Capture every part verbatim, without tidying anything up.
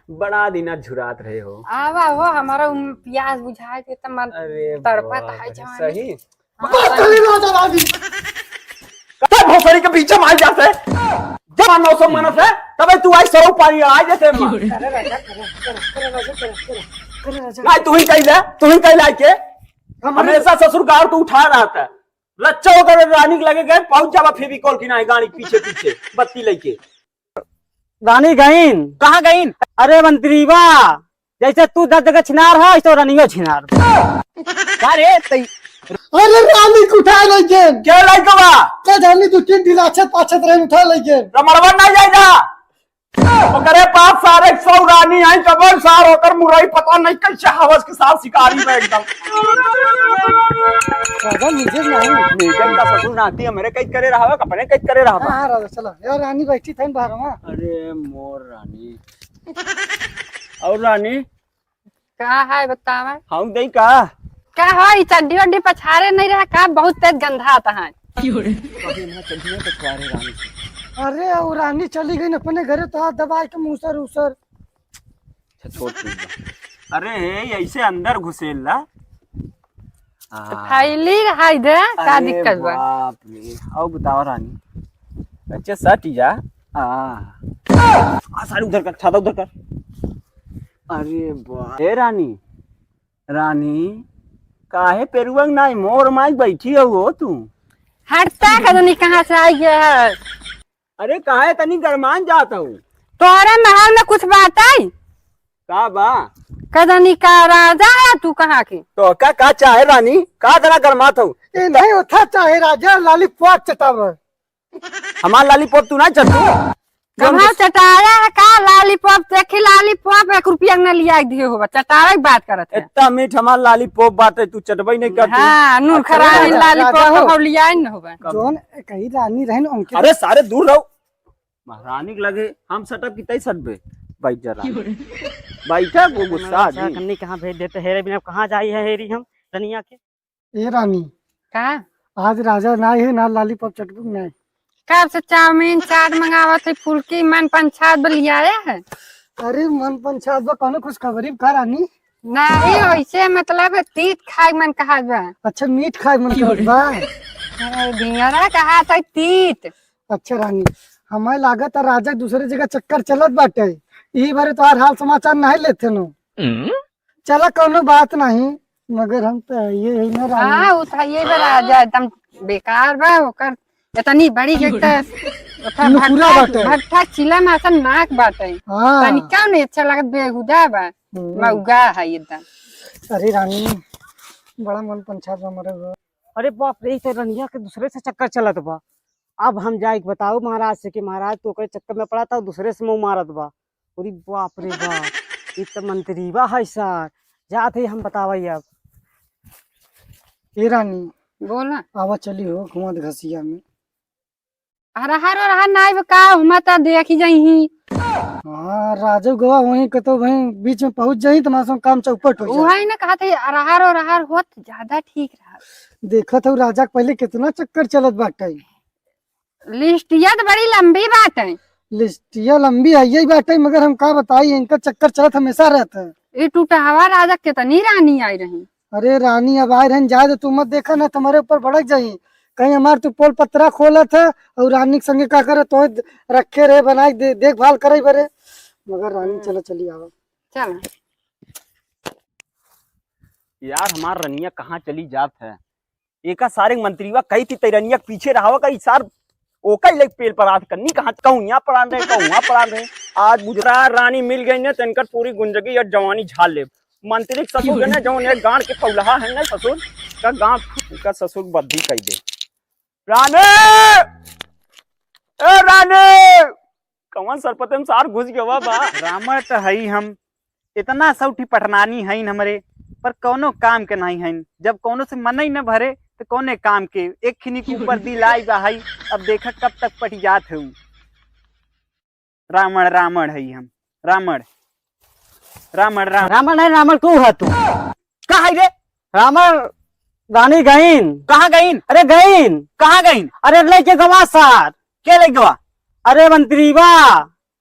बड़ा दिना झुरात रहे हो। आवा हो, हमारा उम, प्यास बुझाए के त मन अरे तड़पत बाप है रे, जवानी। सही। हाँ, बस सही। चली ना जवानी। कते भोसड़ी के बीच में आ जाते? जब नौ सौ मनत है, तबे तू आई सरऊ पानी आ जाते माँ। करे राजा, करे, करे, करे राजा, करे, करे, करे राजा। नहीं, तू ही कह ले, तू ही कह ले आके। हमारे हमेशा ससुर गाँव तू उठा रहा था। लच्चा होकर रानी के लगे गए, पहुंच जावा फेविकॉल की नाई गाड़ी पीछे पीछे, बत्ती लेके। रानी गईन। कहाँ गईन? अरे मंत्री बा, जैसे तू दस जगह छिनार है, ऐसे रानियो छिनार। का रे, तई अरे रानी के उठा लइके। क्या लइके बा? का जानी दू तीन दिन आछत पाछत रहे, उठा लइके। रमणवा नहीं जाएगा। ओकरे पास सारे सौ रानी आई, कबर सार ओकर मुरई पता नहीं कैसे हवस के साथ शिकारी में एकदम। राजा नीचे नहीं। नीचे का ससुर नाती हमरे कैद करे रहा, अपने कैद करे रहा। हाँ, हाँ, राजा, चलो। यार, रानी बैठी थी बाहर में। अरे मोर रानी। और रानी? का है बतावे? हम दई का? का हो, ई चड्डी वड्डी पछारे नहीं रहा का? बहुत तेज गंधात है। अरे ना, चड्डी ना पछवारे रानी से। अरे, वो रानी चली गई न अपने घरे, तो हाथ दबाए के मूसर उसर। अच्छा, छोड़, ठीक बा। अरे, हे, ऐसे अंदर घुसेला। तो हाँ। फैली रहाई दे, का अरे दिक्कत बा? बाप रे, आओ बताओ रानी। अच्छा, सट जा। आ। आ, सारे उधर कर, छाता उधर कर। अरे बा-, हे रानी, रानी, काहे पेरुआ नाई मोर माई बैठी हो तू? हटता का जानी कहाँ से आई है। अरे काहे तनी गरमान जात हऊ? तोहरे महल में कुछ बात आई? का बा? का जानी का राजा है तू कहाँ के? तो का, का चाहे रानी? का तना गरमात हऊ? ए, नहीं होता चाहे राजा, लॉलीपॉप चटावे। हमार लॉलीपॉप तू ना चटू? कहाँ चटाया है का लॉलीपॉप? देखी लॉलीपॉप एक रुपया न लिया दिए होबा, चटावे की बात करत है। इतना मीठ हमार लॉलीपॉप बाटे, तू चटबई नहीं करती। हाँ, नून अच्छा, खराब राजा, लॉलीपॉप राजा हो। कबो लिया न होबा। कब? जौन कही रानी रहन उनके अरे सारे दूर रहो। महारानी के लगे हम सटब की तई सटबे। बैठ जा रानी। बैठा वो गुस्सा अच्छा, आदमी। कन्नी कहाँ भेज देते हेरे बिना, कहाँ जाई है हेरी हम रनिया के? ए रानी। का? आज राजा ना है, ना लॉलीपॉप चटबू नहीं। कब से चाउमीन चाट मंगावत है, फुल्की मन पंछात बलियाया है। अरे मन पंछात बा, कौनो खुशखबरी का रानी? नहीं, वैसे मतलब है तीत खाए मन कहा बा। अच्छा, मीठ खाए मन करत बा। अरे, ढिंगरा कहा था तीत। अच्छा रानी, हमें लागत है राजा दूसरे जगह चक्कर चलत बाटे, ई बारे तोहार हाल समाचार नहीं लेते नो। हम्म? चला कौनो बात नहीं, मगर हम तो ये है ना रानी। हाँ, उ तो ये बा राजा एकदम बेकार बा, ओकर इतनी बड़ी एक तो ओकर नुखुरा भट्ठा, बाटे। भट्ठा चिलम असन नाक बाटे। हाँ। तनिका नहीं अच्छा लागत, बेहुदा बा, हम्म। मौगा है एकदम। अरे रानी, बड़ा मन पंछात बा मरे हो। अरे बाप रे, ई तो रनिया के दूसरे से चक्कर चलत बा। अब हम जाए के बताओ महाराज से कि महाराज तू ओकरे चक्कर में पड़ा था, दूसरे से मुंह मारत बा। अरे बाप रे बाप, ई त मंत्री बा है सर। जात है हम बतावा अब। ए रानी, बोला। आवा चली हो घुमा दे घसिया में। अरहर ओरहर नाई बा का, हुमा त देखी जाई ही। हाँ, राजू गवा वहीं कतो वहीं बीच में पहुंच जाई, तुम्हारा सब काम चौपट हो जाए। वही ना कहा था, अरहर ओरहर होत ज्यादा ठीक रहा। देखत हो राजा के पहले कितना चक्कर चलत बाटे। लिस्टिया तो बड़ी लंबी बाटे। लिस्टिया लंबी है, यही बाटे, मगर हम का बताई, इनका चक्कर चलत हमेशा रहता है। ई टूटहवा राजा कितनी रानी आई रही। अरे रानी, अब आए रहन, जाए दे, तू मत देखा ना, तुम्हारे ऊपर भड़क जाई। कहीं हमार तू पोल पत्रा खोलत है और रानी के संगे का करे, तो रखे रहे, बनाए दे, देखभाल करे बरे। मगर रानी, हम्म। चलो, चली आवा। चल। यार, हमार रनिया कहाँ चली जात है? एका सारे मंत्रीवा कही थी, "तैरनिया के पीछे रहावा का, ई सार ओका ही लेके पेल पर आत करनी, कहाँ कहूँ यहाँ परान रहे, कहूँ वहाँ परान रहे।" आज बुझरा रानी मिल गई ने, तो इनकर पूरी गुंजगी और जवानी झाल ले। मंत्री के ससुर के ने, जौन एक गांड के फौलहा है ने ससुर, का गांड इनका ससुर बद्धी कह दे। रानी! ए रानी! कौन सरपते में सार घुस गवा बा? रावण तो हई हम, इतना सौठी पटनानी हईन हमरे, पर कौनो काम के नहीं हईन। जब कौनो से मनई न भरे, तो कौने काम के? एक खिनी के ऊपर दिलाई बा हई, अब देखा कब तक पटियात हऊ। रावण, रावण हई हम, रावण, रावण, रावण। रावण है, रावण तू है तू। का है रे? रावण रानी गईन। कहाँ गईन? अरे गईन। कहाँ गईन? अरे लेके गवा सार। के लेके गवा? अरे मंत्री बा।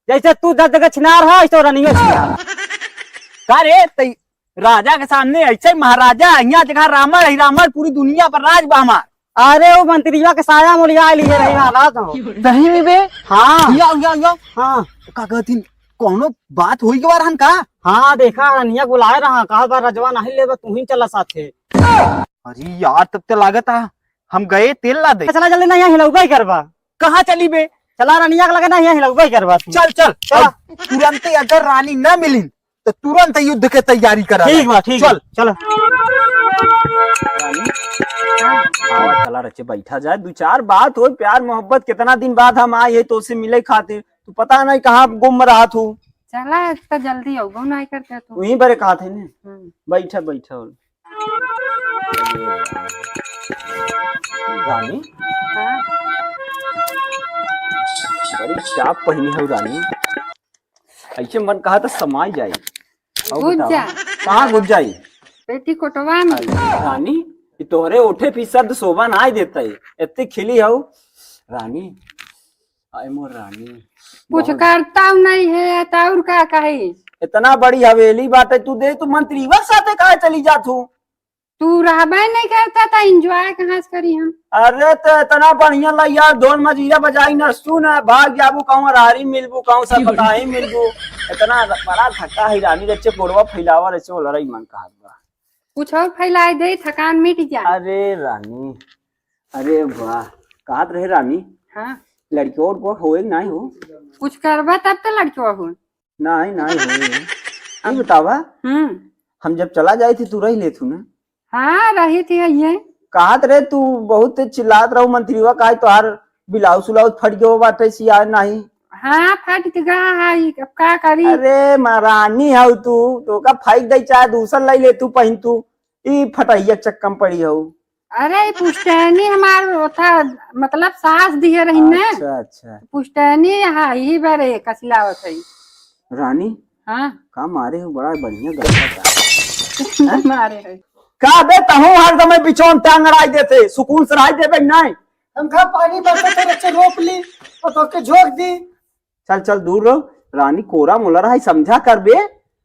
जैसे तू दस जगह छिनार है, ऐसे रनियो छिनार। का रे, तई राजा के सामने ऐसे महाराजा, यहाँ जगह रावण है, रावण, पूरी दुनिया पर राज बा हमार। अरे, वो मंत्रिया के साया मोलिया लिए रही महाराज हो। सही में बे? हाँ। यो, यो, यो। हाँ। का कहतीन, कौनो बात होई के बार हन का? हाँ, देखा, रनिया बुलाए रहा, कहा बा, रजवा नहीं लेबा, तू ही चला साथे। अरे यार, तब तो लागत आ, हम गए तेल ला दे। चला जल्दी, ना यहाँ हिलौबा ही करबा। कहाँ चली बे? चला रनिया के लगे, ना यहाँ हिलौबा ही करबा तू। चल, चल। चला। अब तुरंते अगर रानी ना मिलिन, तो तुरंत युद्ध के तैयारी करा ठीक जाए। बा, ठीक चल। बा, चलो। रानी, हाँ, चला रचे बैठा जाए, दो चार बात हो, प्यार मोहब्बत, कितना दिन बाद हम आए हैं तो से मिले खातिर, तू पता नहीं कहाँ गुम रहा तू। चला, इतना जल्दी अउबो नहीं करते तू। वहीं बरे कहा थे ने, हम्म। बैठा, बैठा। रानी, हाँ। बड़ी चाप पहनी हो रानी, ऐसे मन कहा तो समाई जाई। और घुस बतावा, जा। कहाँ घुस जाई? पेटीकोटवा में। अरे रानी, ये तोहरे ओठे पे शब्द शोभा नाई देता है, इतनी खिली हो रानी। आय मोर रानी, कुछ बहुत करता नहीं है, तो और का कही? इतना बड़ी हवेली बाटे, तू दे, तू मंत्रीवा के साथे काहे चली जात हूँ? तू रहबे नहीं करता, तो enjoy कहाँ से करी हम? अरे, तो इतना बढ़िया ला यार, ढोल मजीरा बजाई न, सुन, भाग जाबू, कहूँ रारी मिलबू, कहूँ सब बताई मिलबू। इतना बड़ा धक्का है रानी, जैसे गोड़वा फैलावा, जैसे वो लड़ाई मन कहत बा। कुछ और फैलाए दे, थकान मिट जाए। अरे रानी, अरे वाह, कहत रहे रानी, हाँ। लड़कियों को होए नहीं हो? कुछ करबा तब तो लड़कियों हो। नहीं, नहीं होए। ये बतावा, हम्म। हम जब चला जाए थे, तू रह लेथू ना? हाँ, रही थी ये। कहत रहे तू बहुत चिल्लात रहू मंत्रीवा, काहे तोहार ब्लाउज उलाउज फट गयो बाटे, सिया नहीं। हाँ, फट गया है, अब का करी? अरे महारानी हऊ तू, तो का फेंक दे, चाहे दूसर ले ले तू पहन तू, ई फटहिया चक्कम पड़ी हऊ। अरे, ई पुश्तैनी हमार ओथा, मतलब सास दिए रही ने। अच्छा, अच्छा। पुश्तैनी यहाँ ही बरे कसिलावत है। रानी, हाँ। का मारे हो, बड़ा बढ़िया गंदा का। मारे है। का बे, तहूँ हर समय बिचौन टांग अड़ाई देते, सुकून से रह देबे नहीं। हम खा पानी बरसत है, बच्चे रोप ली और तो के झोंक दी। चल, चल, दूर रहो। रानी कोरा मोला रहा, समझा करबे,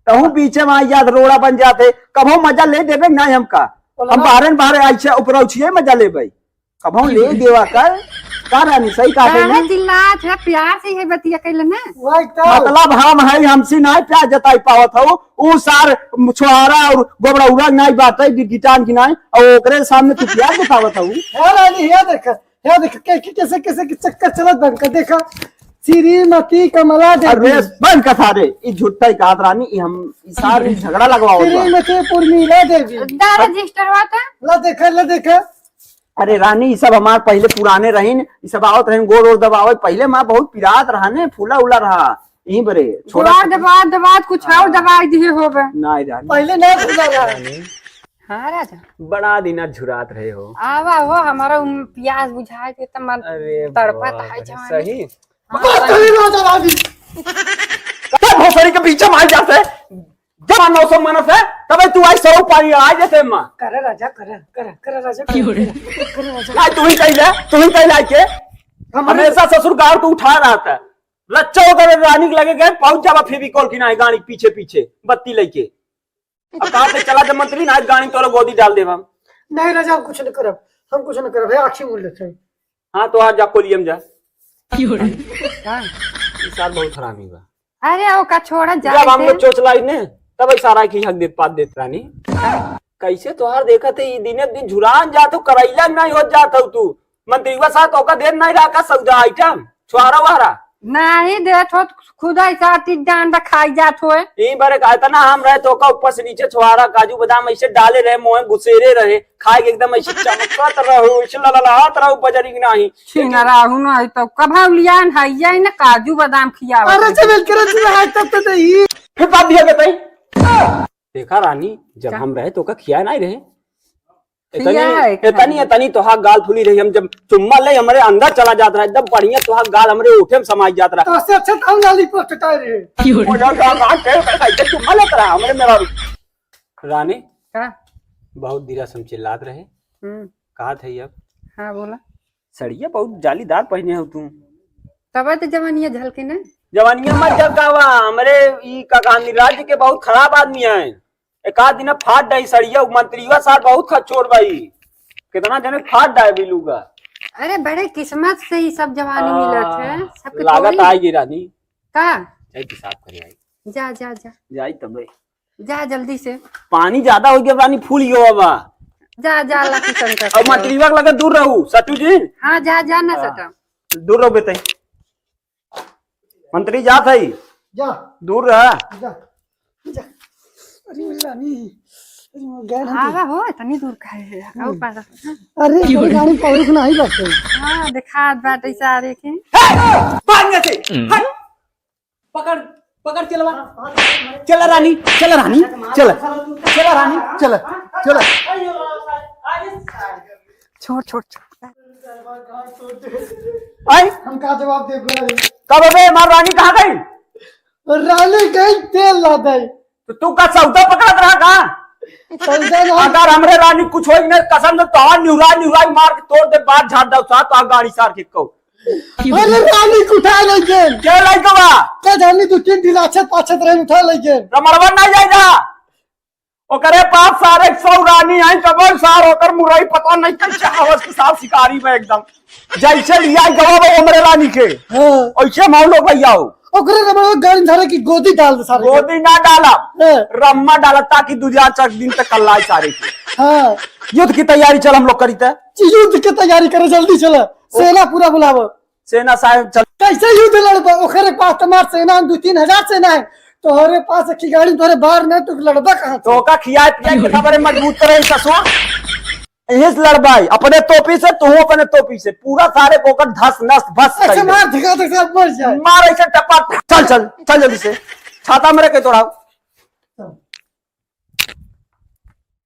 तहूँ बीचे में आई जात, रोड़ा बन जाते। कभो मजा ले देबे नहीं हमका। हम बाहरे न बाहरे आई छे, ऊपर उछिए मजा लेबे। कभो ले देवा कर। का रानी, सही कहा काहे ना? चिल्लात है, प्यार से ये बतिया कैले ना। वही तो। मतलब हम है, हमसे नहीं प्यार जताई पावत हो। ऊ सार छोहारा और गोबड़ा उड़ा नहीं बात है, गिटान की नहीं, और ओकरे सामने तू प्यार जतावत हो। है रानी, ये देख, हे देख, के, के, कैसे, कैसे के चक्कर चलत बा इनका, देखा, श्रीमती कमला देवी। अरे, बंद कथा रे, ई झूठा ही कहत रानी, ई हम, ई सारी झगड़ा लगवावत बा। श्रीमती उर्मिला देवी। दा रजिस्टरवा था। ला देखा, ला देखा। अरे रानी, ई सब हमार पहिले पुराने रहिन, ई सब आवत रहिन, गोड़ ओड़ दबावे, पहिले माँ बहुत पिरात रहा ने, फूला उला रहा, यहीं बरे, छोड़ा गोड़ दबा, दबा, कुछ और दबाई दिए होबे। नहीं रानी। पहिले ना फूला रहा। हाँ राजा। बड़ा दिना झुरात रहे हो। आवा हो, हमारा उम, प्यास बुझाए थे, त मन अरे तड़पत बाप है रे, जवानी। सही। हाँ, बस करे राजा रानी। तब भोसड़ी के पीछे मार जाते। जब नौ सौ मनस है, तबे तू आई सौ पानी आ जाते माँ। करे राजा, करे, करे, करे राजा, करे, क्यों रे? करे, करे राजा। नहीं, तू ही कह ले, तू ही कह ले के। हमारे हमेशा ससुर गाँव को उठा रहा था। लच्चा होकर रानी के लगे गए, पहुंच जावा फेविकॉल की ना गाड़ी पीछे पीछे, बत्ती लेके। अब कहा से चला जब मंत्री ना गाड़ी तोरा गोदी डाल देब हम। नहीं राजा, हम कुछ न करब, हम कुछ न करब, है आँखी मूंद लेते हैं। हाँ तो आ जा कोलियम जा। क्यों रे? हाँ। ई सार बहुत हरामी बा। अरे ओका छोड़ा जा जब हम दे। लोग चोचलाई ने तब ई सारा की हक देत पात देत रानी। कैसे तोहार देखत है ई दिने दिन झुरान जात हो, करैला नहीं हो जात हो तू। मंत्रीवा साथ ओका देर नहीं रहा का सौदा आइटम, छुआरा वारा। नहीं देत हो, खुद ऐसा टिड्डान खाई जात हो। ई बारे का इतना हम रहे तो का ऊपर से नीचे छुआरा, काजू बादाम ऐसे डाले रहे, मोहे गुसेरे रहे, खाए के एकदम ऐसे चमकत रहो, ऐसे लललात रहो बजरी की नाही। छीन रहू नहीं तो कभा लियान है ये न काजू बादाम खियावत अरे है। चल कर रहा है तब तो नहीं। फिर बात दिया बताई। देखा रानी, जब का? हम रहे तो का खिया नहीं रहे। खिया इतनी, है, इतनी, खाई। इतनी तोहार गाल फूली रही, हम जब चुम्मा ले हमरे अंदर चला जात रहा, एकदम बढ़िया तोहार गाल हमरे ओठे में समाई जात रहा। तो उससे अच्छा तो हम गाली पोस्ट उठा रहे हैं। क्यों? वो जो गाल, गाल टेढ़ कर खाई, जब चुम्मा लेत रहा हमरे मेरा। रानी, का? बहुत धीरा से हम चिल्लात रहे। हम्म। कहा थे अब? हाँ, बोला। सड़िया बहुत जालीदार पहने हो तू। तब तो जवानिया झलके ना। जवानिया मत जल का बा, हमरे ई का कहानी राज्य के बहुत खराब आदमी है। एक आध दिन फाट डाई सड़िया, मंत्रीवा सार बहुत खचोर बाई। कितना जने फाट डाए बिलुगा। अरे बड़े किस्मत से ही सब जवानी मिलत है, आ, सबके लागत थोड़ी। आएगी रानी। का? जाई पेशाब करे आई। जा, जा, जा। जाई तबे। जा जल्दी से। पानी ज्यादा हो गया रानी, फूल गया बा। जा, जा, लकी शंकर अब से। मंत्रीवा के लगे दूर रहू, सटू जी। हाँ, जा, जा ना हाँ। सटा। दूर रहो बेटे। मंत्री जात है। जा। दूर रहा। जा। जा। अरे रानी, अरे मैं गैर हूँ। आवा हो, इतनी दूर का है, आओ पारा। अरे, अरे रानी, पौरुख नहीं बाटे। हाँ, दिखात बाटे सारे के। हे! भाग यहाँ से। हट। पकड़, पकड़ चलवा। चला रानी, चला रानी, चला। चला रानी, चला, चला। छोड़, छोड़, छोड़। आई? हम का जवाब देब? का बे, हमार रानी कहाँ गई? रानी गई तेल ला दे। तो तू का सौदा पकड़त रहा का? सौदा ना। अगर हमरे रानी कुछ होई ना, कसम से तोहार निहुराई निहुराई मार के तोड़ दे, बात झाड़ दो साथ, तोहार गाड़ी सार के कहो। अरे रानी के उठा ले गेल। के लइकवा? के जानी दू तीन दिन अच्छत पाछत रहे, उठा ले गेल। रमणवा ना जाए ना। ओकरे पास सारे सौ रानी आई, कबर सार ओकर मुरई पता नहीं कैसे आवत के साथ शिकारी में एकदम। जैसे लिया गवा भाई हमरे रानी के। हाँ। ऐसे माहौल हो भैया हो। ओकरे रमणवा गाड़ी धरे की गोदी डाल दे सारे के। गोदी ना डाला। हाँ। रम्मा डाला ताकि दू चार दिन तक कल्लाई सारे के। हाँ। युद्ध की तैयारी चल हम लोग करी थे। युद्ध की तैयारी करे, जल्दी चला। सेना पूरा बुलावा। सेना साहेब चल। कैसे युद्ध लड़बा? ओकरे पास तुम्हार सेना है, दू तीन हजार सेना है। तोहरे पास एक ही गाड़ी, तोहरे बार नहीं, तू लड़बा कहाँ से? तो का खियाए पियाए के खबरे मजबूत करे ससुर। यहीं से लड़बाई, अपने तोपी से, तू अपने तोपी से, पूरा सारे को ओकर धस नस भस कर ऐसे दे। मार धका धका मर जाए। मार ऐसे टपा, चल, चल, चल जल्दी से। छाता मेरे के तोड़ाओ।